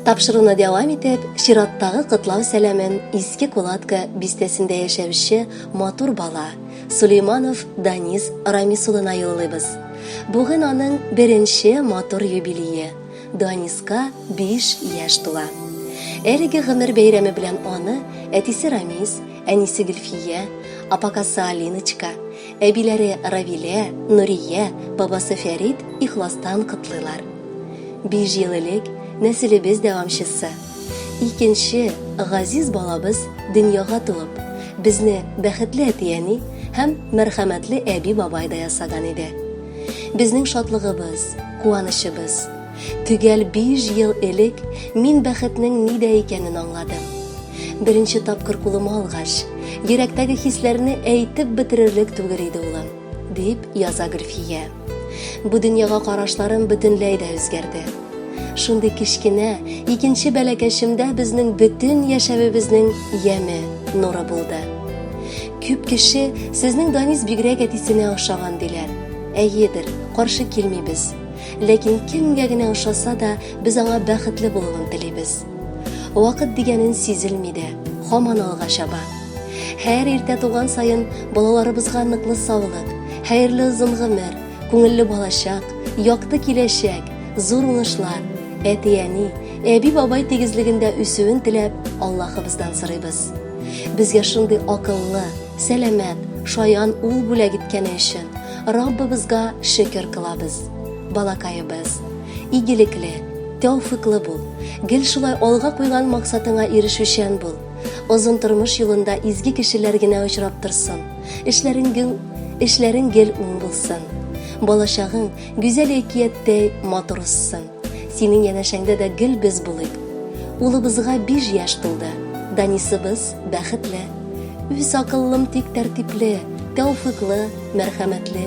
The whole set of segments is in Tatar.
Тапшыруны дәвам итеп, чираттагы котлау сәламен Иске Кулатка бистәсендә яшәүче матур бала Сулейманов Данис Рамис улына юллыйбыз. Бүген аның беренче матур юбилее. Даниска 5 яшь тула. Әлеге гомер бәйрәме белән аны әтисе Рамис, әнисе Гөлфия, апакасы Алиночка, әбиләре Равилә, Нурия, бабасы Фәрит ихластан котлыйлар. 5 ел элек нәселебез дәвамчысы, икенче газиз балабыз дөньяга туып, безне бәхетле әти-әни һәм мәрхәмәтле әби-бабай да ясаган иде. Безнең шатлыгыбыз, куанычыбыз. Төгәл 5 ел элек мин бәхетнең нидә икәнен аңладым. Беренче тапкыр кулыма алгач, йөрәктәге хисләрне әйтеп бетерерлек түгел иде улым, дип яза Гөлфия. Бу дөньяга карашларым бөтенләй дә үзгәрде. Шундый кечкенә, икенче бәләкәчемдә безнең бөтен яшәвебезнең яме, нуры булды. Күп кеше сезнең Данис бигрәк әтисенә ошаган диләр. Әйедер, каршы килмибез. Ләкин кемгә генә ошаса да, без аңа бәхетле булуын телибез. Вакыт дигәнен сизелми дә, һаман алга чаба. Һәр иртә туган саен балаларыбызга ныклы саулык, хәерле озын гомер, күңелле балачак, якты киләчәк, зур уңышлар, әти-әни, әби-бабай тигезлегендә үсүен теләп, Аллаһыбыздан сорыйбыз. Безгә шундый акыллы, сәламәт, шаян ул бүләк иткәне өчен Раббыбызга шөкер кылабыз. Балакаебыз, игелекле, тәүфыйклы бул, гел шулай алга куйган максатыңа ирешүчән бул. Озын тормыш юлында изге кешеләр генә очрап торсын. Эшләрең гел, эшләрең гел уң булсын. Балачагың гүзәл әкияттәй матур узсын. Синең янәшәңдә дә гел без булыйк. Улыбызга 5 яшь тулды. Данисыбыз бәхетле. Үз акыллым тик тәртипле, тәүфыйклы, мәрхәмәтле.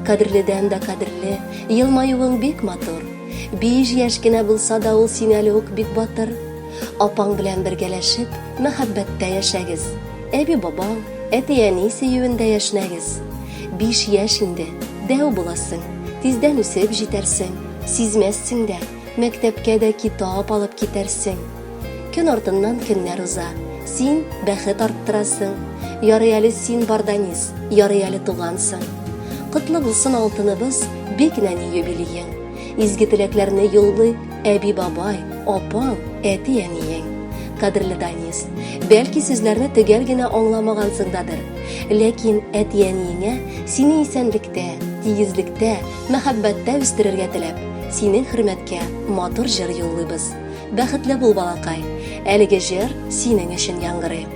Кадерледән дә кадерле, елмаюың бик матур. 5 яшь кенә булса да ул син әле үк бик батыр. Апаң белән бергәләшеп, мәхәббәттә яшәгез. Әби-бабаң, әти-әни сөюендә яшьнәгез. 5 яшь инде, дәү буласың, тиздән үсеп җитәрсең, сизмәссең дә, мәктәпкә дә китап алып китәрсең. Көн артыннан көннәр уза, син бәхет арттырасың. Ярый әле син бар, Данис, ярый әле тугансың. Котлы булсын алтыныбыз, бик нәни юбилеең. Изге теләкләрне юллый әби-бабай, апаң, әти-әниең. Кадерле Данис, бәлки сүзләрне төгәл генә аңламагансыңдадыр. Ләкин әти-әниеңә сине исәнлектә, тигезлектә, мәхәббәттә үстерергә теләп, синең хөрмәткә матур җыр юллыйбыз. Бәхетле бул, балакай. Әлеге җыр синең өчен яңгырый.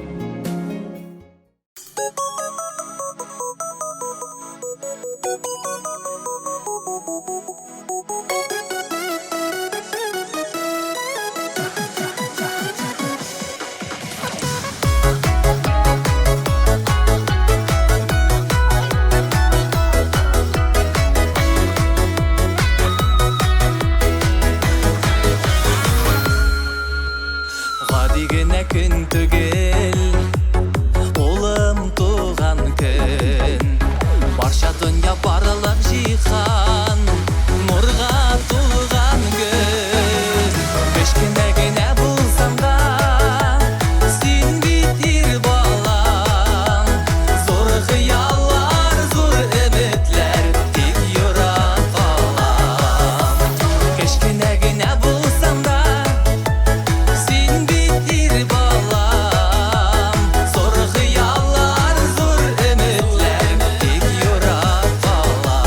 Гади генә көн түгел, улым туган көн. Барча дөнья барлык җиһан нурга тулган көн. Кечкенә генә булсаң да, син бит ир бала. Зур хыяллар, зур өметләр тик юрап кала. Кечкенә генә булсаң да, син бит ир балам. Зур хыяллар, зур өметләр тик юрап кала.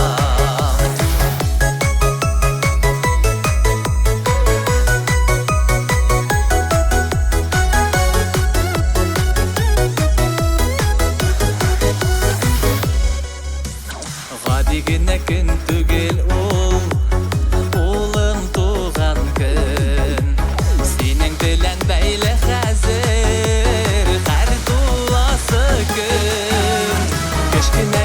Гади генә көн түгел ул, улым туган көн. Синең белән бәйле хәзер һәр туласы көн. Кечкенә